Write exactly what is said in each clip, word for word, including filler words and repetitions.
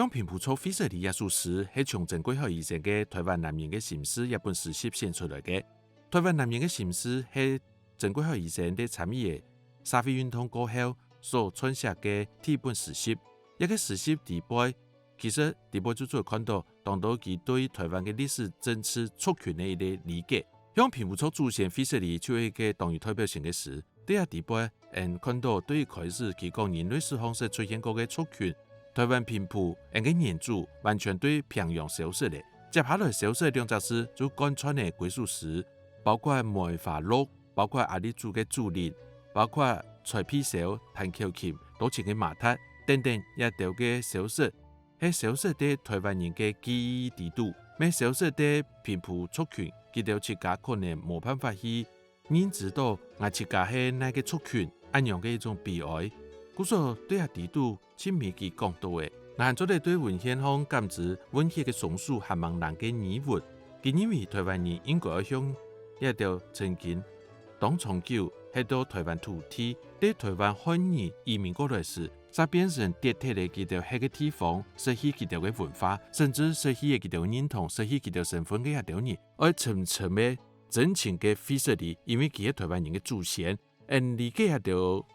像平埔族廢失禮這首詩，係從曾貴海醫生个《臺灣男人个心事》這本詩集選出來个。《臺灣男人个心事》係曾貴海醫生在參與个社會運動過後所撰寫个第一本詩集。這个詩集底背，其實底背就做得看到當多佢對臺灣个歷史、政治、族群个一個理解。像平埔族祖先廢失禮就係一個當有代表性个詩。 在這底背，𫣆看到對一開始佢講人類史項識出現過个族群，臺灣平埔，𫣆个原祖完全對平洋消失了。接下來消失兩隻字就貫穿了歸首詩，包括梅花鹿，包括阿里祖个祖靈，包括吹皮簫、彈口琴、多情个馬達等等，這兜个消失，係消失在臺灣人个記憶底肚，乜消失在平埔族群，佢兜自家可能無辦法去 認知到𠊎自家係哪個族群，恁樣个一種悲哀。故所對這底肚盡尾佢講到个，𠊎還做得對文獻項感知溫血个雙手還吂冷个餘溫。佢認為臺灣人應該愛向這兜曾經當長久歇到臺灣土地，在臺灣漢人移民過來時，煞變成跌忒了佢兜歇个地方，失去佢兜个文化，甚至失去了佢兜認同，失去佢兜身分个這兜人，愛深深个 真情个廢失禮，因為佢係臺灣人个祖先，𫣆理解這兜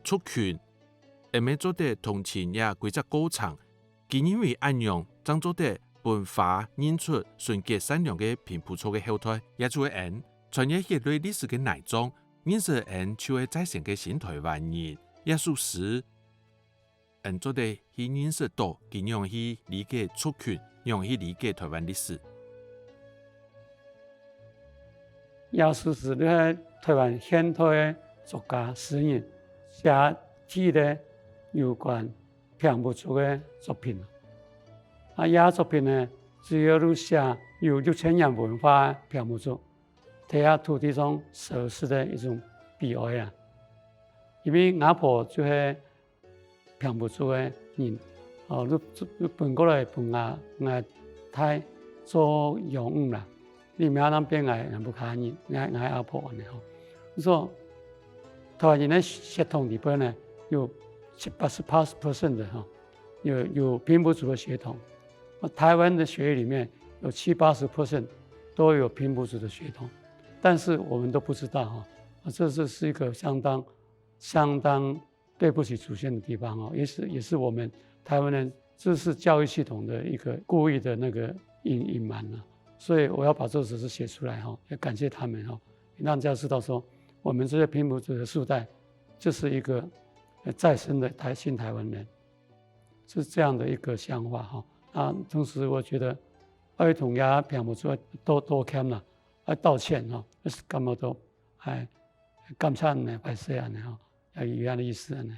族群，𫣆乜做得同情這歸隻過程。佢認為恁樣正做得分花認出純潔善良个平埔族个後代，也就係𫣆，穿越血淚歷史个泥漿，認識𫣆就係再生个新臺灣人。這首詩 𫣆做得去認識到佢仰去理解族群，仰去理解臺灣歷史。這首詩就係臺灣現代个作家詩人寫第一個有關平埔族个作品。啊，這作品呢，主要就寫有六千年文化个平埔族，在這土地上消失个一種悲哀啊。因為吾婆就係 平埔族个人，哦，就，就分過來分𠊎，𠊎大做養女啦。這名仔變𠊎，𠊎屋下人，𠊎，𠊎阿婆恁呢吼。所以，臺灣人个血統裡背呢，有七八十percent个吼，有，有平埔族的血統。那臺灣的血液裡面有七八十percent都有平埔族的血統，但是我們都不知道哈，啊，這是，是一個相當，相當 對不起祖先的地方哦，也是，也是我們臺灣人知識教育系統的一個故意的那個隱，隱瞞啊。所以我要把這首詩寫出來哈，也感謝他們哈，讓大家知道說，我們這些平埔族的世代，就是一個，呃，再生的臺，新臺灣人，是這樣的一個想法哈。啊，同時我覺得，愛同這平埔族道，道歉啦，愛道歉哈，就是感覺到，哎，感謝恁呢，歹勢恁呢哈。 也有恁个意思恁呢。